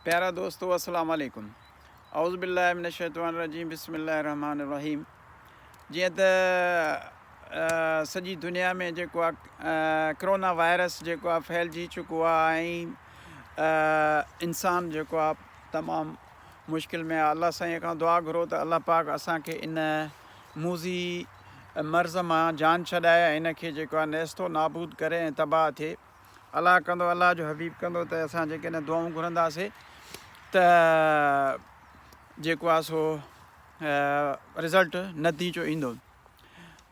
پيارا دوستو السلام عليڪم اعوذ بالله من الشيطان الرجيم بسم الله الرحمن الرحيم جيئن ته سڄي دنيا ۾ جيڪو آ ڪرونا وائرس جيڪو آ ڦهلجي چڪو آ ۽ انسان جيڪو آ تمام مشڪل ۾ آ الله سائين کان دعا گهرو ته الله پاڪ اسان کي ان موذي مرض مان جان ڇڏائي ۽ ان کي جيڪو آ نيستو نابود ڪري ۽ تباهه ٿئي الله ڪندو الله جو حبيب ڪندو ته اسان جيڪڏهن دعائون گهرنداسي ته جيڪو آهي سو رزلٽ نتيجو ايندو.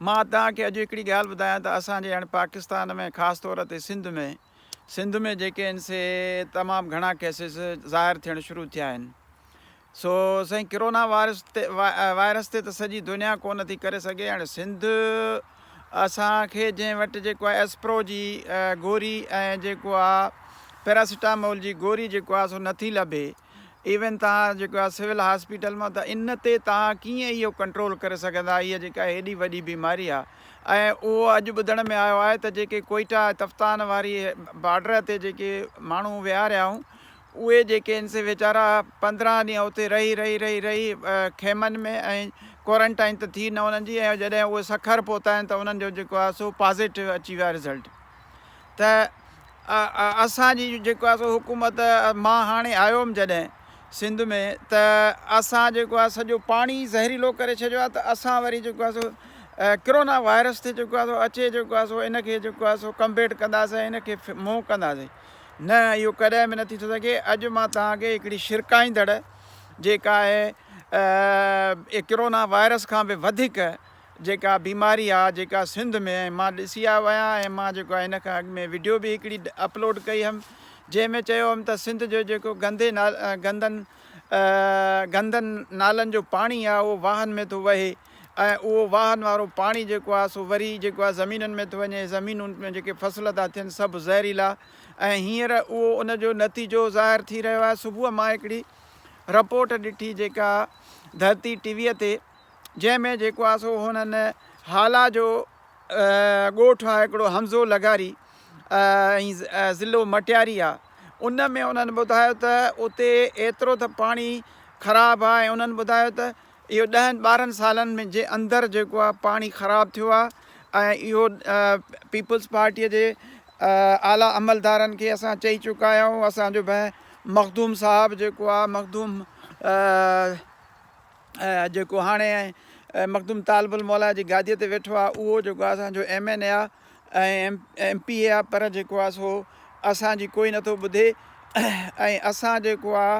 مان توهان کي اڄ هڪڙي ڳالهه ٻڌايان ته اسان جي هاڻي پاڪستان ۾ خاص طور تي سنڌ ۾ سنڌ ۾ جيڪي آهن سي تمام گهڻا ڪيسز ظاهر ٿيڻ شروع ٿيا آهن سو سائين ڪرونا وائرس تي وائرس تي ته سڄي دنيا ڪونه ٿي ڪري سگهي هاڻي سنڌ اسان کي جنهن وٽ جيڪو آهي ايسپرو جي گوري ۽ جيڪو آهي پيراسيٽامول جي گوري جيڪو آهي سو نٿي لڀي ايون تان جيڪو آهي سول هاسپيٽل مان ته ان تي تان ڪيئن اهو ڪنٽرول ڪري سگهندا هيء جيڪا هيڏي وڏي بيماري آهي ۽ اهو اڄ ٻڌڻ ۾ آيو آهي ته جيڪي ڪوئيٽا تفتان واري بارڊر تي جيڪي ماڻهو ويهاريا هئون اهي جيڪي آهن سي ويچارا 15 ڏينهن اتي رهي رهي رهي رهي خيمن ۾ ۽ ڪوارنٽائن ته ٿي نه انهن جي ۽ جڏهن اهي سکر پهتا آهن ته انهن جو جيڪو آهي سو پازيٽو اچي ويو آهي رزلٽ ته اسان جي جيڪو آهي سو حڪومت مان هاڻي آيو هيم جڏهن سنڌ ۾ ته اسان جيڪو آهي سڄو پاڻي زهريلو ڪري ڇڏيو آهي ته اسان وري جيڪو آهي سو ڪرونا وائرس تي جيڪو آهي سو اچي جيڪو آهي سو ان کي جيڪو آهي سو ڪمبيٽ ڪنداسين ان کي منهن ڪنداسين نه اهو ڪڏهن به نه ٿي ٿو سگهي. اڄ مان توهان کي هڪڙي شرڪائيندڙ جيڪا آهي ڪرونا وائرس کان به وڌيڪ جيڪا بيماري آهي جيڪا سنڌ ۾ ۽ مان ڏسي آيو آهيان ۽ مان جيڪو آهي هن کان اڳ ۾ وڊيو به هڪڙي اپلوڊ ڪئي هيم جنهن ۾ چيو هيم ته سنڌ جو جيڪو گندي گندن گندن نالن جو پاڻي آهي اهو واهن ۾ ٿو وهي ۽ اهو واهن وارو پاڻي جيڪو آهي سو وري جيڪو آهي زمينن ۾ ٿو وڃي، زمينن ۾ جيڪي فصل ٿا ٿين سڀ زهريلا ۽ هينئر اهو ان جو نتيجو ظاهر ٿي رهيو آهي. صبح مان هڪڙي رپورٽ ڏٺي جيڪا ڌرتي ٽي ويء تي جنهن ۾ جيڪو آهي سو هنن هالا جو ڳوٺ آهي هڪڙو حمزو لغاري ۽ ضلعو مٽياري آهي ان ۾ انهن ٻڌايو ته اتي ايترو ته پاڻي خراب آهي ۽ انهن ٻڌايو ته اهو ڏهن ٻارهن سالن ۾ جي اندر جيڪو آهي پاڻي خراب ٿيو آهي ۽ اهو پيپلز پارٽيء جي اعليٰ عملدارن کي اسان چئي چڪا آهيون اسان جو ڀئي مخدوم صاحب جيڪو آهي مخدوم جيڪو هاڻي مخدوم طالب الموليٰ جي گاديء تي ويٺو آهي اهو جيڪو آهي اسان جو ايم اين اي آهي ۽ ايم پي اي آهي پر جيڪو آهي سو اسان جي ڪوئي نٿو ٻڌي ۽ اسان جيڪو آهي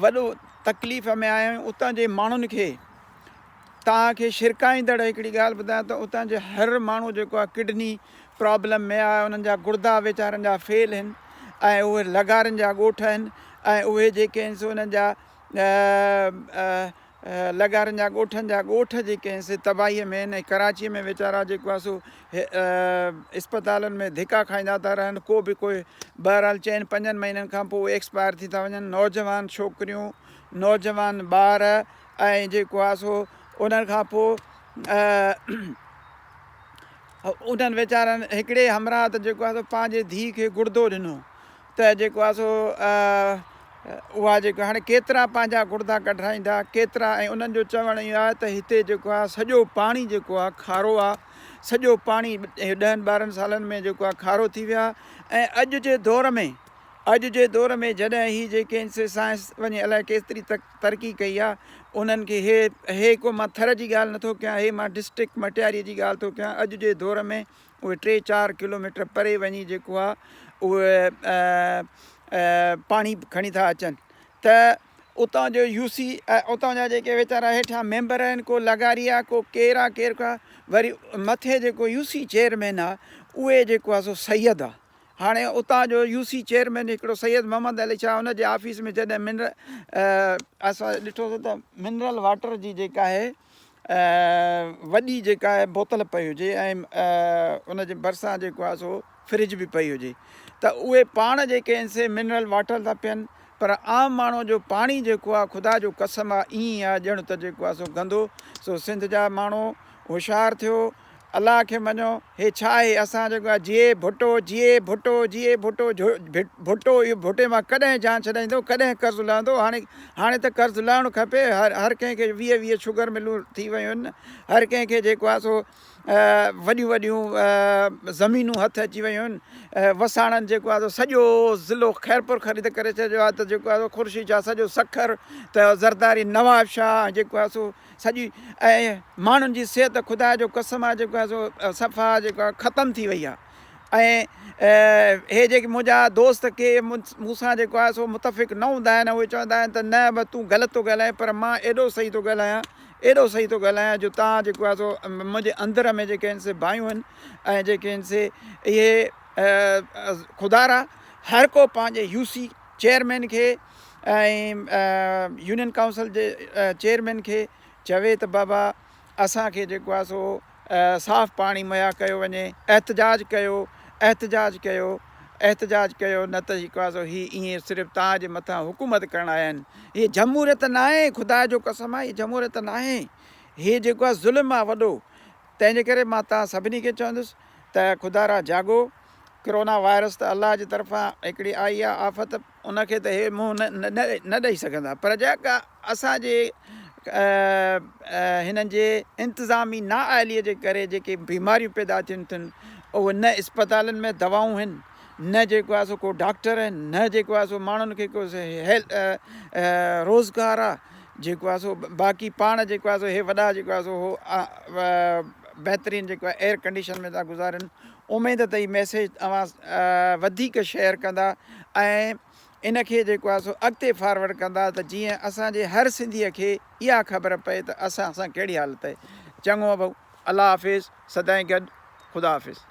وڏو تڪليف ۾ آيا آهيون اتان جي ماڻهن کي توهان کي شرڪائيندڙ هڪڙي ڳالهه ٻڌايان ته اتان جي هر ماڻهو جيڪو آهي ڪڊني پرابلم ۾ آهي انهن جا گڙدا ويچارن جا فيل آهن ۽ اهي لغارن جا ڳوٺ آهن ۽ اهي جيڪي آهن سو انهن جا لغارن جا ڳوٺن جا ڳوٺ جيڪي آهن سي تباهيء ۾ آهن ۽ ڪراچيء ۾ ويچارا جيڪو آهي سو اسپتالن ۾ ڌڪا کائيندا ٿا رهن ڪو به ڪوئي بهرحال چئن پنجن مهينن کان پوء اهي ايڪسپائر ٿي ٿا وڃن نوجوان ڇوڪريون نوجوان ٻار ۽ جيڪو آهي سو انهن کان پوء انهن ويچارن هڪڙي همراهه ته جيڪو آهي سو پنهنجي ڌيء کي گڙدو ڏنو ته جيڪو آهي سو اها جيڪو هاڻي ڪيترا پنهنجا گڙدا ڪڍرائيندا ڪيترا ۽ انهن جو چوڻ اهو آهي ته هتي جيڪو آهي سڄو پاڻي جيڪو آهي کارو آهي سڄو پاڻي ڏهن ٻارهن سالن ۾ جيڪو آهي کارو ٿي ويو آهي ۽ اڄ جي دور ۾ اڄ جي دور ۾ جڏهن هي جيڪي آهن سي سائنس وڃي الائي ڪيتري ترقي ڪئي آهي انهن کي هي هي ڪو مان ٿر جي ڳالهه نٿو ڪيان هي مان ڊسٽرڪٽ مٽياري جي ڳالهه ٿو ڪيان اڄ جي دور ۾ اهي ٽي چار ڪلوميٽر پري وڃي جيڪو آهي اهي پاڻي کڻي ٿا اچن ته اتان جو يو سي اتان جا جيڪي ويچارا هيٺيان ميمبر آهن ڪو لغاري آهي ڪو ڪير آهي ڪير آهي وري مٿي جيڪو يو سي چيئرمين آهي اهي جيڪو آهي سو سيد آهي هاڻي اتان جو يو سي چيئرمين هڪڙو سيد محمد علي شاهه ان جي آفيس ۾ جڏهن منرل اسان ڏٺوسين ته منرل واٽر جي جيڪا آهي وڏي جيڪا آهي بوتل پئي هجي ۽ ان جي ڀرسان جيڪو آهي سو فرج به پئي هجي ته اهي پاڻ جيڪي آهن سي منرل واٽر ٿا پين پر عام ماڻهو جو پاڻي جيڪو آهي خدا جو قسم آهي ائين آهي ڄڻ ته جيڪو آهي سو گندو. سو سنڌ جا ماڻهو هوشيار ٿيو. الله کي مڃو هي ڇا آهي اسان جيڪو آهي جيئي ڀٽو جيئي ڀٽو جيئي ڀٽو ڀٽو اهو ڀٽي مان ڪڏهن جان ڇڏائيندو ڪڏهن قرض لهندو هاڻي هاڻي ته قرض لهڻ کپي هر هر ڪنهن کي 20 20 شگر ملون ٿي ويون آهن هر ڪنهن کي جيڪو آهي سو وڏيون وڏيون زمينون هٿ اچي ويون آهن وساڻن جيڪو آهي سو سڄو ضلعو خيرپور خريد ڪري ڇڏيو آهي ته جيڪو آهي سو خورشيد شاهه سڄو سکر ته زرداري نواب شاهه جيڪو آهي سو سڄي ۽ ماڻهن جي صحت خدا جو قسم آ جيڪو آ سو صفا جيڪو آ ختم ٿي وئي آ ۽ هي جيڪي منهنجا دوست ڪي مون سان جيڪو آ سو متفق نه هوندا آهن اهي چوندا آهن ته نه به تون غلط ٿو ڳالهائين پر مان ايڏو صحيح ٿو ڳالهايان ايڏو صحيح ٿو ڳالهايان جو تان جيڪو آ سو منهنجي اندر ۾ جيڪي آهن سي باهيون آهن ۽ جيڪي آهن سي اهي خدارا هر ڪو پنهنجي يو سي چيئرمين کي ۽ يونين ڪائونسل جي چيئرمين کي چوي ته بابا اسان کي جيڪو آهي سو صاف پاڻي مهيا ڪيو وڃي احتجاج ڪيو احتجاج ڪيو احتجاج ڪيو نه ته جيڪو آهي سو هي ائين صرف توهان جي مٿان حڪومت ڪرڻ آيا آهن هي جمهوريت ناهي خدا جو قسم آهي هي جمهوريت ناهي هي جيڪو آهي ظلم آهي وڏو تنهن جي ڪري مان توهان سڀني کي چوندس ته خدا را جاڳو، ڪرونا وائرس ته الله جي طرفان هڪڙي آئي آ آفت ان کي ته هي منهن نه ڏئي سگهندا پر جيڪا اسان جي هنن جي انتظامي نااهلي جي ڪري جيڪي بيماريون پيدا ٿين ٿيون اهي نه اسپتالن ۾ دوائون هن نه جيڪو آهي سو ڪو ڊاڪٽر آهن نه جيڪو آهي سو ماڻهن کي ڪو روزگار آ جيڪو آهي سو باقي پاڻ جيڪو آهي سو هي وڏا جيڪو آهي سو هو بهترين جيڪو آهي ايئر ڪنڊيشن ۾ ٿا گذارن اميد ته هي ميسيج اوهان وڌيڪ شيئر ڪندا ۽ ان کي جيڪو آهي سو اڳتي فارورڊ ڪندا ته جيئن اسان جي هر سنڌيء کي اها خبر پئي ته اسان سان ڪهڙي حالت آهي چڱو ڀائو الله حافظ سدائين گڏ خدا حافظ.